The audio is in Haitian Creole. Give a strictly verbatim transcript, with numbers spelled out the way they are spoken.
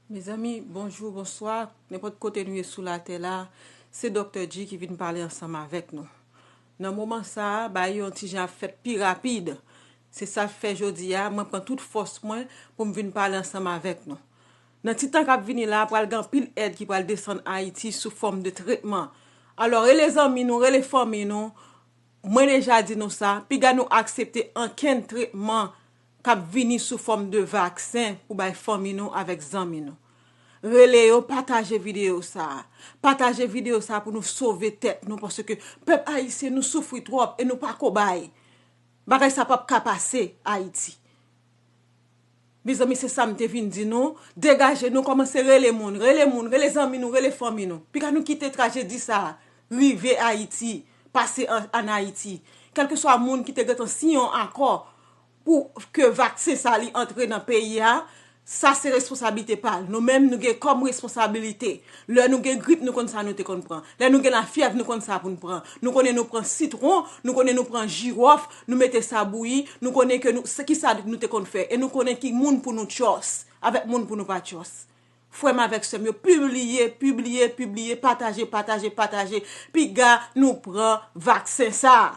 Mezanmi, bonjou, bonswa, nenpòt kote nou ye sou latè la, se Doktè G ki vin pale ansanm avèk nou. Nan moman sa a, bagay yo yon ti jan ap fèt pi rapid. Se sa k fè jodi a, mwen pran tout fòs mwen pou m vin pale ansanm avèk nou. Nan ti tan k ap vini la, pral gen anpil èd ki pral desann Ayiti sou fòm de tretman. Alò, rele zanmi nou, rele fanmi nou, mwen deja di nou sa, piga nou aksepte ankenn tretman k ap vini sou fòm de vaksen pou bay fanmi nou avèk zanmi nou. Rele yo, pataje videyo sa a. Pataje videyo sa a pou nou sove tèt nou, paske pèp ayisyen nou soufri twòp e nou pa kobay. Bagay sa p ap ka pase Ayiti. Mezanmi, se sa m te vin di nou. Degaje nou, kòmanse rele moun, rele moun, rele zanmi nou, rele fanmi nou. Piga nou kite trajedi sa a rive Ayiti, pase an, an Ayiti. Kèlkeswa moun ki te gentan siyen yon akò pou ke vaksen sa li antre nan peyi a, sa se responsablite pa l. Nou menm, nou gen kòm responsablite. Lè nou gen grip, nou konn sa nou te konn pran. Lè nou gen lafyèv, nou konn sa pou n pran. Nou konnen nou pran sitwon, nou konnen nou pran jiwòf, nou mete sa bouyi, nou konnen ke nou, se ki sa nou te konn fè. E nou konnen ki moun pou nou tchòs, avèk moun pou nou pa tchòs. Frè m avèk sè m yo, pibliye, pibliye, pibliye, pataje, pataje, pataje. Piga nou pran vaksen sa a.